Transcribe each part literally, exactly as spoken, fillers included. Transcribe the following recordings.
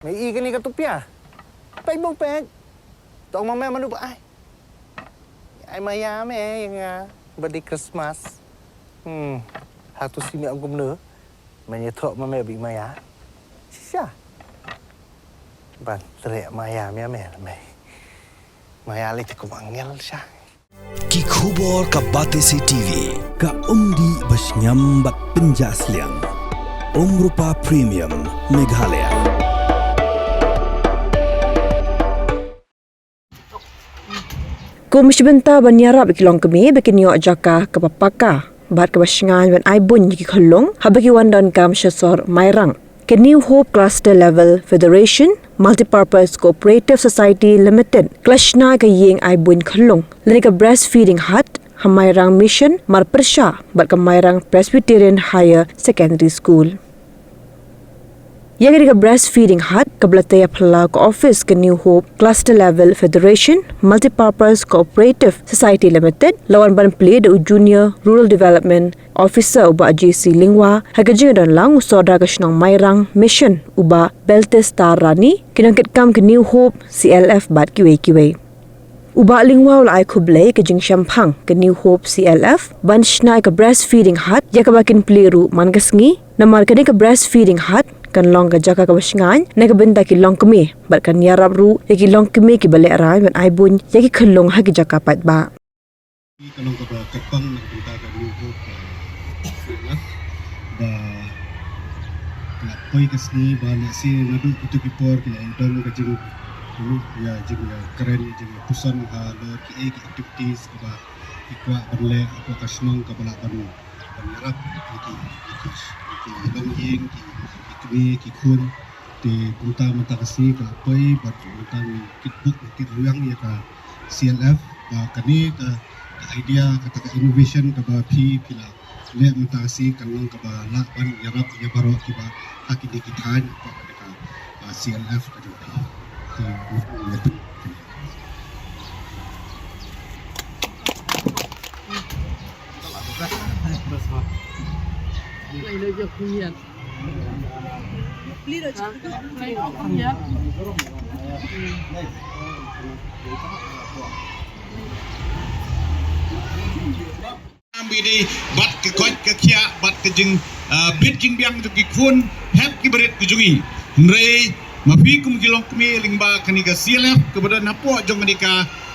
Me i kane ka tupia. Peit bong peit. Tong ma me manu ba ai. Ai maya me ïa nga. Birthday Christmas. Hmm. Hatu si me ong kumno. Me ïa thok ma me bi maya. Shisha. Ban trek maya me me me. Maya le te kum angel sha. Ki khubor ka Batesi T V, ka umdih ba shngiam bad pynjah sliang. Umrupa Premium, Meghalaya. Kum shi bynta ban ïarap ïa ki longkmie ba kin ïoh jaka kaba paka bad kaba shngaiñ ban ai buiñ ïa ki khyllung haba ki wan donkam sha sor Mairang. Ka New Hope Cluster Level Federation Multipurpose Cooperative Society Limited ka la shna ïa ka ïing ai buiñ khyllung lane ka Breastfeeding Hut ha Mairang Mission Marpyrshah bad ka Mairang Presbyterian Higher Secondary School. Ïa kane ka Breastfeeding Hut kaba la tei ïaphylla ka office ka New Hope Cluster Level Federation Multipurpose Cooperative Society Limited la wan ban plie da u Junior Rural Development Officer u Bah J C Lyngwa, ha ka jingdon lang u Sordar ka shnong Mairang Mission u Bah Beltestar Rani, ki nongkitkam ka New Hope C L F bad kiwei kiwei. U Bah Lyngwa u la ai khublei ka jingshemphang ka New Hope C L F ban shna ïa ka Breastfeeding Hut ïa kaba kin plie ruh man ka sngi, namar kane ka Breastfeeding Hut kan long ka jaka kaba shngaiñ na ka bynta ki longkmie bad kan ïarap ruh ïa ki longkmie kiba lehraiñ ban ai buiñ ïa ki khyllung ha ki jaka paidbah. Ka long kaba kyrpang na ka bynta ka New Hope, eh, ba ka la poi ka sngi ba lehse naduh kito ki por ki la ïadon ka jing, ïa jing, ïa kren, ïa jingpuson halor kiei ki activities kaba ki kwah ban leh hapoh ka shnong kaba lah ban, ban ïarap ïa ki, ïa ki, ïa ki longïing, ki, ki kmie, ki khun. Te kumta mynta ka sngi ka la poi bad mynta ngi kitbok ngi kitrwiang ïa ka C L F ba kane ka, ka idea kata ka innovation kaba phi, phi la leh mynta ka sngi kan long kaba lah ban ïarap ïa baroh kiba ha kine ki thaiñ ba kane ka, ah, C L F ka jong phi. Te Am bidi bad ka koit ka khiah bad ka jing, ah, bit jingbiang jong ki khun hep ki barit ka jong ngi. Hynrei ma phi kum ki longkmie lyngba kane ka C L F kaba don hapoh jong kane ka,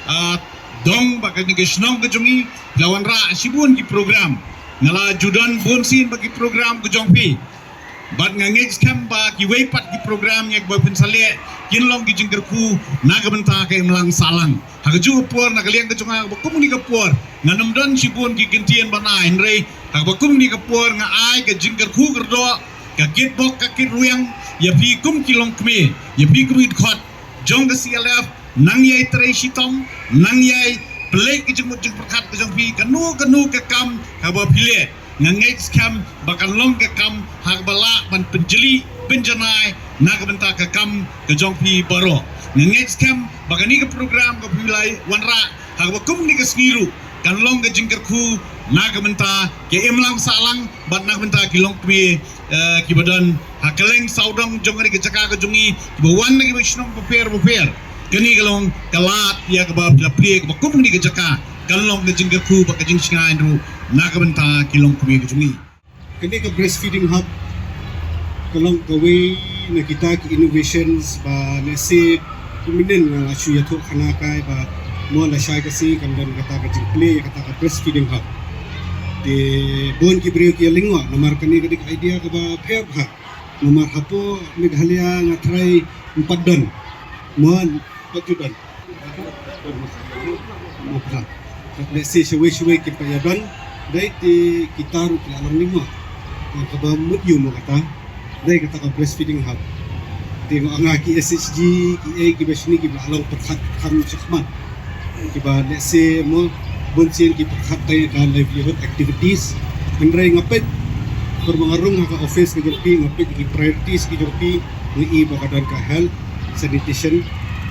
ah, dong bad kane ka shnong ka jong ngi, la wanrah shibun ki program. Nga la ju don bun sien bad ki program ka jong phi. Bad nga ngeit skhem ba kiwei pat ki program ïa kiba phin sa leh kin long ki jingkyrkhu na ka bynta ka imlang sahlang. Ha kajuh ka por na ka liang ka jong nga kaba kum kane ka por ngam don shibun ki kyntien ban ai, hynrei ha kaba kum kane ka por nga ai ka jingkyrkhu kyrdoh, ka kitbok ka kitrwiang ïa phi kum ki longkmie, ïa phi kum ki dkhot jong ka C L F, nang ïai trei shitom, nang ïai pynleit ka jingmut jingpyrkhat ka jong phi, kano kano ka kam kaba phi leh. Nga ngeit skhem ba kan long ka kam ha kaba lah ban pynjli pynjanai na ka bynta ka kam ka jong phi baroh. Nga ngeit skhem ba kane ka program ka phi la wanrah ha kaba kum kane ka sngi ruh kan long ka jingkyrkhu na ka bynta ka imlang sahlang bad na ka bynta ki longkmie, eh, kiba don ha kylleng sawdong jong kane ka jaka ka jong ngi, kiba wan na kiba shnong bapher bapher. Kane ka long ka lad ïa kaba phi la plie kaba kum kane ka jaka kan long ka jingkyrkhu bad ka jingshngaiñ ruh na ka bynta ki longkmie ka jong ngi. Kane ka Breastfeeding Hut ka long kawei na kita ki innovations ba lehse kumne nga la shu ïathuh khana kai ba mo lashai ka sngi kan don kata ka jingplie ïa kata ka Breastfeeding Hut. Te bun ki briew ki ïa lyngngoh namar kane ka dei ka idea kaba pher bha. Namar hapoh Meghalaya nga tharai ym pat don. Mo pat ju don. Mo pat. Lehse shawei shawei kim pat ïa don. Dei te kita ruh ki la long lyngngoh. Kaba mut ïa mo kata. Dei kata ka Breastfeeding Hut. Te nga ong ha ki S H G, kiei kiba shane kiba la long pyrkhat kham shakhmat. Kiba lehse mo bun sien ki pyrkhat tang ïa ka livelihood activities. Hynrei nga peit, pyrshah nga rung ha ka office ka jong phi, nga peit ki priorities ki jong phi, nga i ba ka don ka health, sanitation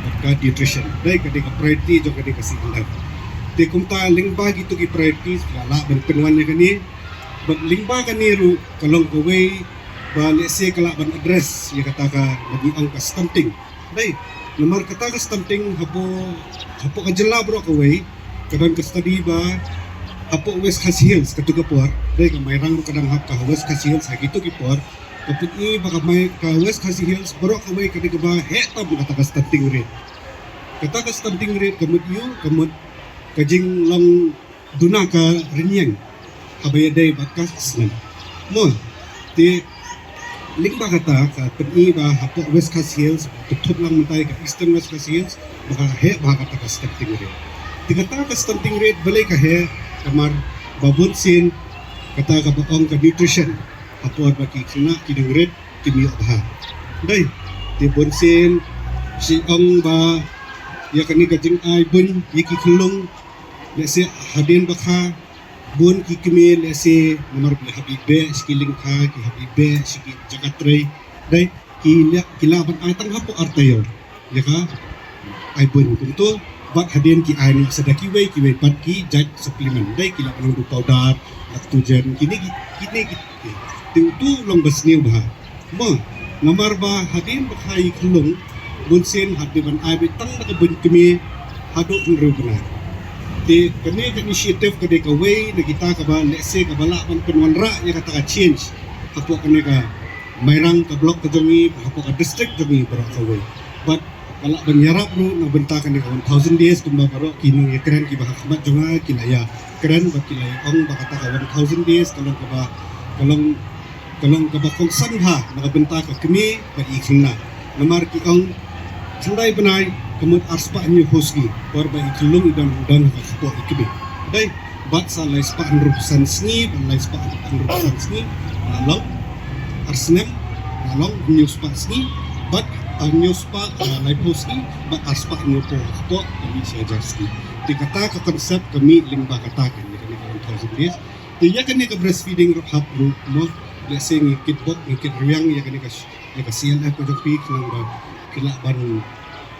bad ka nutrition. Dei ka dei ka priority jong ka dei ka C L F. Te kumta lyngba kito ki priorities phi la lah ban pynwan ïa kane. Bad lyngba kane ruh ka long kawei Ba lehse ka lah ban address ïa kata ka, ba ngi ong ka stunting. Dei, namar kata ka stunting hapoh, hapoh ka jylla baroh kawei, ka don ka study ba hapoh West Khasi Hills katto ka por, dei, ka Mairang ruh ka dang hap, ka West Khasi Hills ha kito ki por, ka pyni ba ka Mai, ka West Khasi Hills baroh kawei ka dei kaba heh tam kata ka stunting rate. Kata ka stunting rate ka mut ïa u, ka mut ka jinglong duna ka rynïeng haba ïadei bad ka snem. Mo, te lyngba kata ka pyni ba hapoh West Khasi Hills, ka thup lang mynta ïa ka Eastern West Khasi Hills, ba ka heh bha kata ka stunting rate. Te kata ka stunting rate balei ka heh, namar ba bun sien kata kaba ong ka nutrition, ha por ba ki khynnah ki dang rit kim ïoh bha. Dei, te bun sien shu ong ba ïa kane ka jingai buiñ ïa ki khyllung, lehse hadien ba kha, bun ki kmie lehse namar ba ki hap ïa beh sha ki lyngkha, ki hap ïa beh sha ki jaka trei. Dei, ki lah, ki lah ban ai tang hapoh ar taïew ïa ka ai buiñ kumto, bad hadien ki ai noh sa da kiwei kiwei pat ki jait supplement. Dei, ki lah ban long da u powder, lactogen, kine ki, kine ki, ki. Te uto u long ba sniew bha. Mo, namar ba hadien ba kha ïa ki khyllung, bun sien hadien ban ai beit tang da ka buiñ kmie haduh hynriew bnai. Te kane ka initiative ka dei kawei na kita kaba lehse kaba lah ban pynwanrah ïa kata ka change hapoh kane ka Mairang ka block ka jong ngi, hapoh ka district jong ngi baroh kawei. Bad ka lah ban ïarap ruh na bynta kane ka one thousand days, kumba baroh ki nongïakren kiba ha khmat jong nga ki la ïakren bad ki la ïa ong ba kata ka one thousand days ka long kaba, ka long, ka long kaba kongsan bha na ka bynta ka kmie bad i khynnah. Namar ki ong khyndai bnai ka mut ar spah hynñiew phew sngi por ba i khyllung i don, don ha ka kpoh i kmie. Dei, bad sa lai spah hynriewphew san sngi, bad lai spah hynriewphew san sngi, ah, long ar snem, ah, long hynñiew spah sngi, bad, ah, hynñiew spah, ah, laiphew sngi, bad ar spah hynñiewphew, hapoh ka mih shi hajar sngi. Te kata ka concept ka mih lyngba kata ka, ïa kane ka one thousand days. Te ïa kane ka breastfeeding ruh hap ruh mo, lehse ngi kitbok, ngi kitrwiang ïa kane ka sh-, ïa ka C L F ka jong phi, khnang ba ki lah ban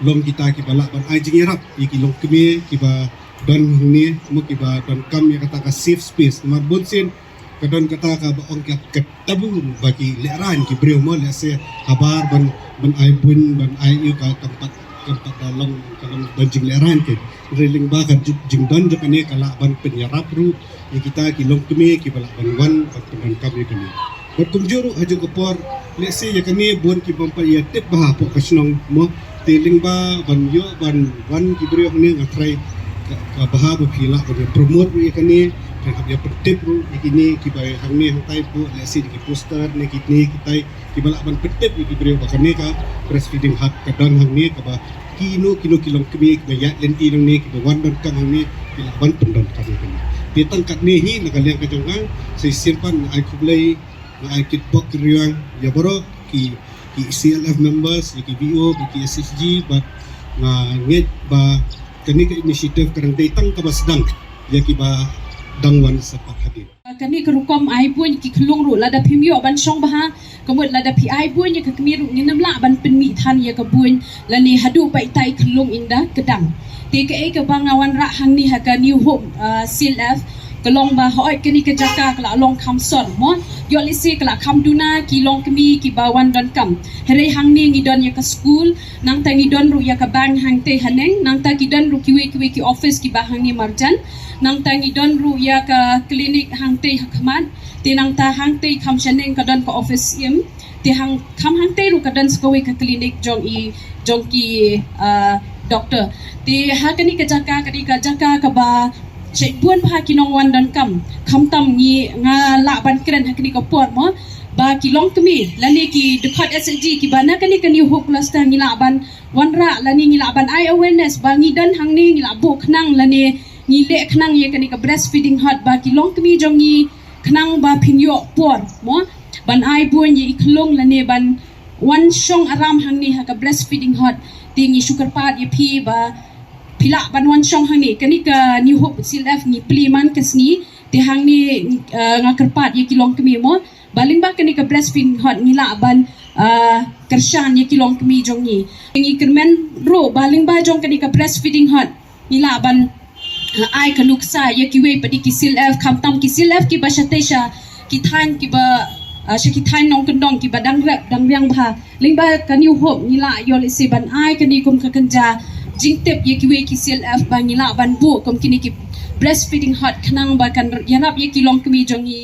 long kita kiba lah ban ai jingïarap ïa ki longkmie kiba don hangne mo, kiba donkam ïa kata ka safe space. Namar bun sien ka don kata kaba ong ka, ka taboo ba ki lehraiñ ki briew mo, lehse habar ban, ban ai buiñ, ban ai ïa ka kam pat, kam pat da long, ka long ban jinglehraiñ ki. Hynrei lyngba ka jing, jingdon jong kane ka lah ban pynïarap ruh ïa kita ki longkmie kiba lah ban wan ban pyndonkam ïa kane. Bad kumjuh ruh ha kajuh ka por, lehse ïa kane bun ki bym pat ïa tip bha hapoh ka shnong mo. Te lyngba ban ïoh ban wan ki briew hangne, nga tharai ka, ka bha ba phi lah ban ïa promote ruh ïa kane, phi hap ïa pyntip ruh ïa kine kiba hangne hangtai, lehse da ki poster ne kine kitai, kiba lah ban pyntip ïa ki briew ba kane ka breastfeeding hut ka don hangne, kaba kino kino ki longkmie kiba ïaid lynti nangne, kiba wan donkam hangne, ki lah ban pyndonkam ïa kane. Te tang katne hi na ka liang ka jong nga, sa shisien pat nga ai khublei, nga ai kitbok kitrwiang ïa baroh ki, ki C L F members, ïa ki V O, ki S H G, bad nga ngeit ba kane ka initiative ka dang dei tang kaba sdang ïa kiba dang wan sa pat hadien. Kane ka rukom ai buiñ ki khyllung ruh, lada phim ïoh ban shong bha, ka mut lada phi ai buiñ ïa ka kmie ruh ngin ym lah ban pynmih than ïa ka buiñ lane haduh ba itai i khyllung in da kdang. Te kaei kaba nga wanrah hangne ha ka New Hope, ah, C L F, ka long ba hooid kane ka jaka ka la long kham sor mo. Ïoh lehse ka la kham duna ki longkmie kiba wan donkam. Hynrei hangne ngi don ïa ka skul, nangta ngi don ruh ïa ka bank hangtei haneng, nangta ki don ruh kiwei kiwei ki office kiba hangne marjan. Nangta ngi don ruh ïa ka clinic hangtei ha khmat, te nangta hangtei kham shaneng ka don ka office im, te hang, kham hangtei ruh ka don sa kawei ka clinic jong i, jong ki, ah, doctor. Te ha kane ka jaka, kane ka jaka kaba shait bun bha ki nongwan donkam. Khamtam ngi, nga lah ban kren ha kane ka por mo, ba ki longkmie lane ki dkhot S H G kiba na kane ka New Hope Cluster ngi lah ban wanrah lane ngi lah ban ai awareness ba ngi don hangne, ngi lah buh khnang lane ngi leh khnang ïa kane ka breastfeeding hut ba ki longkmie jong ngi khnang ba phin ïoh por mo ban ai buiñ ïa i khyllung lane ban wan shong aram hangne ha ka breastfeeding hut. Te ngi shu kyrpad ïa phi ba phi lah ban wan shong hangne. Kane ka New Hope C L F ngi plie man ka sngi, te hangne, ah, nga kyrpad ïa ki longkmie mo ba lyngba kane ka breastfeeding hut ngi lah ban, ah, kyrshan ïa ki longkmie jong ngi. Ngi kyrmen ruh ba lyngba jong kane ka breastfeeding hut ngi lah ban, ah, ai ka nuksa ïa kiwei pat de ki C L F, khamtam ki C L F kiba shatei sha ki thaiñ kiba uh, sha ki thaiñ nongkyndong kiba dang rep dang riang bha. Lyngba ka New Hope ngi lah ïoh lehse ban ai kane kum ka kynja jingtip ïa kiwei ki C L F ba ngi lah ban buh kum kine ki breastfeeding hut khnang ba kan ïarap ïa ki longkmie jong ngi.